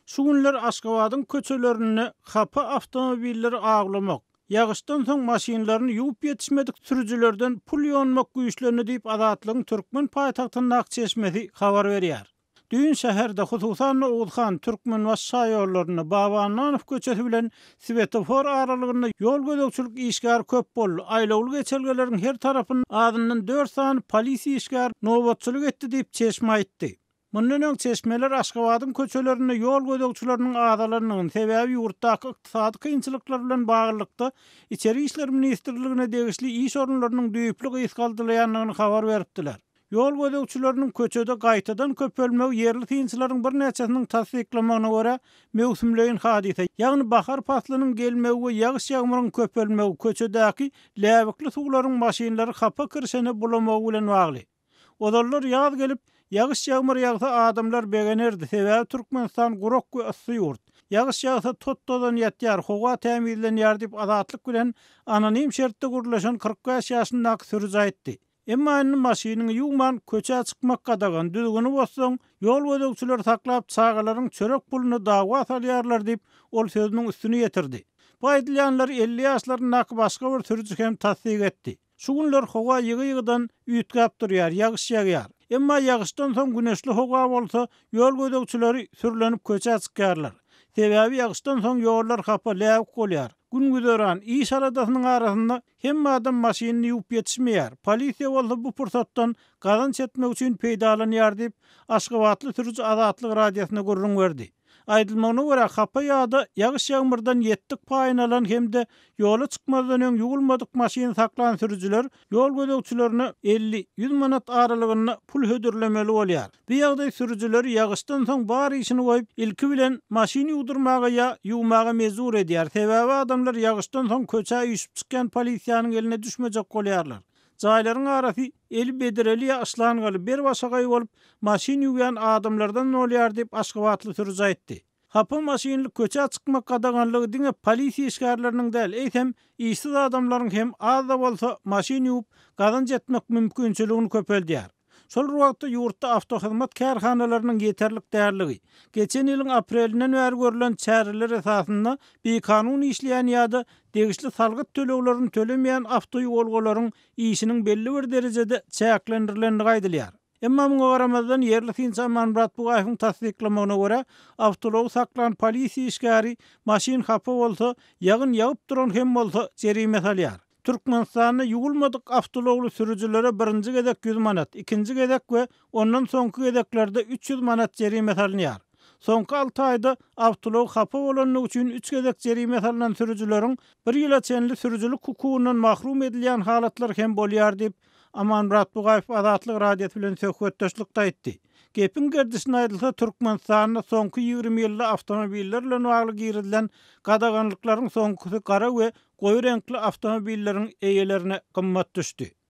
Şu günler Aşgabadyň köçelerinde hapa awtomobilleri awlamak, ýagyşdan soň maşynlaryny ýuwup ýetişmedik sürüjilerden pul ýonmak güýçlendi diýip, Azatlygyň türkmen paýtagtyndaky çeşmesi habar berýär. Düýn şäherde, hususan-da Oguzhan, Türkmenbaşy şaýollarynda, Baba Annanow köçesi bilen Swetofor aralygynda ýol gözegçilik işgäri köp boldy, aýlawly geçelgeleriň her tarapynda azyndan dört sany polisiýa işgäri nobatçylyk etdi diýip, çeşme aýtdy. Mundan öň çeşmeler Aşgabadyň köçelerinde ýol gözegçileriniň azalandygyny, sebäbi ýurtdaky ykdysady kynçylyklar bilen baglylykda Içeri işler ministrligine degişli iş orunlarynyň düýpli gysgaldylaýandygyny habar beripdiler. Ýol gözegçileriniň köçede gaýtadan köpelmegi ýerli synçylaryň birnäçesiniň tassyklamagyna görä, möwsümleýin hadysa, ýagny bahar paslynyň gelmegi we ýagyş-ýagmyryň köpelmegi köçedäki läbikli suwlaryň maşynlary hapa kirşene bulamagy bilen bagly. Ozallar ýaz gelip, ýagyş-ýagmyr ýagsa adamlar begenerdi, sebäbi Türkmenistan gurak we yssy ýurt. Ýagyş ýagsa tot-tozan ýatýar, howa tämizlenýär diýip, Azatlyk bilen anonim şertde gürleşen 45 ýaşyndaky sürüji aýtdy. Emma indi maşynyňy ýuwman köçä çykmak gadagan, düzgüni bozsaň, ýol gözegçileri saklap, çagalaryň çörek puluny dawa salýarlar diýip, ol sözüniň üstüni ýetirdi. Bu aýdylýanlary 50 ýaşlaryndaky başga bir sürüji hem tassyk etdi. Şu günler howa ýygy-ýygydan üýtgäp durýar, ýagyş ýagýar. Emma ýagyşdan soň güneşli howa bolsa, ýol gözegçileri sürlenip köçä çykýarlar. Sebäbi ýagyşdan soň ýollar hapa, läbik bolýar. Gün-güzeran, iş aladasynyň arasynda hemme adam maşynyny ýuwup ýetişmeýär. Polisiýa bolsa bu pursatdan gazanç etmek üçin peýdalanýar diýip, aşgabatly sürüji Azatlyk Radiosyna gürrüň berdi. Aýdylmagyna görä, hapa ýa-da ýagyş-ýagmyrdan ýetdik paýyny alan hem-de ýola çykmazdan öň ýuwulmadyk maşyny saklan sürüjiler ýol gözegçilerine 50, 100 manat aralygynda pul hödürlemeli bolýar. Bu ýagdaý sürüjileri ýagyşdan soň bar işini goýup, ilki bilen maşyn ýuwdurmaga ýa ýuwmaga mejbur edýär. Sebäbi adamlar ýagyşdan soň köçä üýşüp çykýan polisiýanyň eline düşmejek bolýarlar. Jaýlaryň arasy eli bedreli ýa yşlangaly bir başagaý bolup, maşyn ýuwýan adamlardan bolýar diýip, aşgabatly sürüji aýtdy. Hapa maşynly köçä çykmak gadaganlygy diňe polisiýa işgärleriniň däl, eýsem, işsiz adamlaryň hem az-da bolsa maşyn ýuwup, gazanç etmek mümkinçiligini köpeldýär. Şol bir wagtda, ýurtda awtohyzmat kärhanalarynyň ýeterlik dälligi, geçen ýylyň aprelinden bäri görlen çäreler esasynda bikanun işleýän ýa-da degişli salgyt töleglerini tölemeýän awtoýuwalgalaryň işiniň belli bir derejede çäklendirilendigi aýdylýar. Emma muňa garamazdan, ýerli synçy Amanmyrat Bugaýewiň tassyklamagyna görä, awtoulagy saklan polisiýa işgäri maşyn hapa bolsa, ýagyn ýagyp duran hem bolsa jerime salýar. Türkmenistanda ýuwulmadyk awtoulagly sürüjilere birinji gezek 100 manat, ikinji gezek we ondan soňky gezeklerde 300 manat jerime salynýar. Soňky alty aýda awtoulag hapa bolandygy üçin üç gezek jerime salnan sürüjileriň bir ýyla çenli sürüjilik hukugyndan mahrum edilýän halatlary hem bolýar diýip, Amanmyrat Bugaýew Azatlyk Radiosy bilen söhbetdeşlikde aýtdy. Gepiň gerdişine aýdylsa, Türkmenistanda soňky 20 ýylda awtomobiller bilen bagly girizilen gadaganlyklaryň soňkusy gara we goýy reňkli awtomobilleriň eýelerine gymmat düşdi.